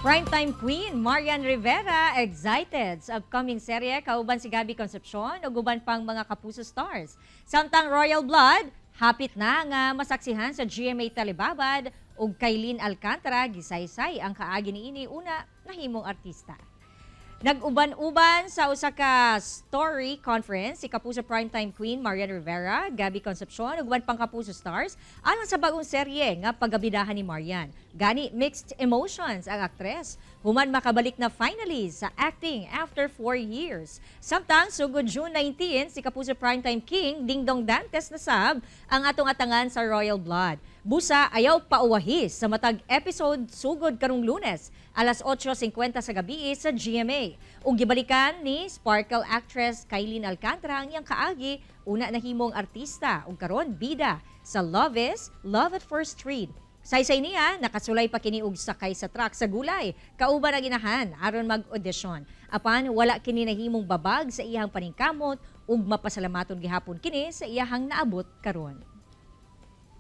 Primetime Queen Marian Rivera excited sa upcoming serye kauban si Gabby Concepcion ug uban pang mga Kapuso stars. Samtang Royal Blood, hapit na nga masaksihan sa GMA Telebabad, ug Kyline Alcantara gisaysay ang kaagi niini una nahimong artista. Nag-uban-uban sa usa ka story conference si Kapuso Primetime Queen Marian Rivera, Gabby Concepcion ug uban pang Kapuso stars alang sa bagong serye nga pagabidahan ni Marian. Gani mixed emotions ang aktres human makabalik na finally sa acting after 4 years. Samtang sugod June 19, si Kapuso Primetime King Dingdong Dantes na sab ang atong atangan sa Royal Blood. Busa ayaw pauwahi sa matag episode sugod karong Lunes alas 8:50 sa gabi sa GMA. Ug gibalikan ni Sparkle actress Kyline Alcantara ang iyang kaagi una nahimong artista ug karon bida sa Love is Love at First Read. Saysay niya, nakasulay pa kini og sakay sa truck sa gulay kauban ang inahan aron mag-audition. Apan wala kini nahimong babag sa iyang paningkamot ug mapasalamaton gihapon kini sa iyahang naabot karon.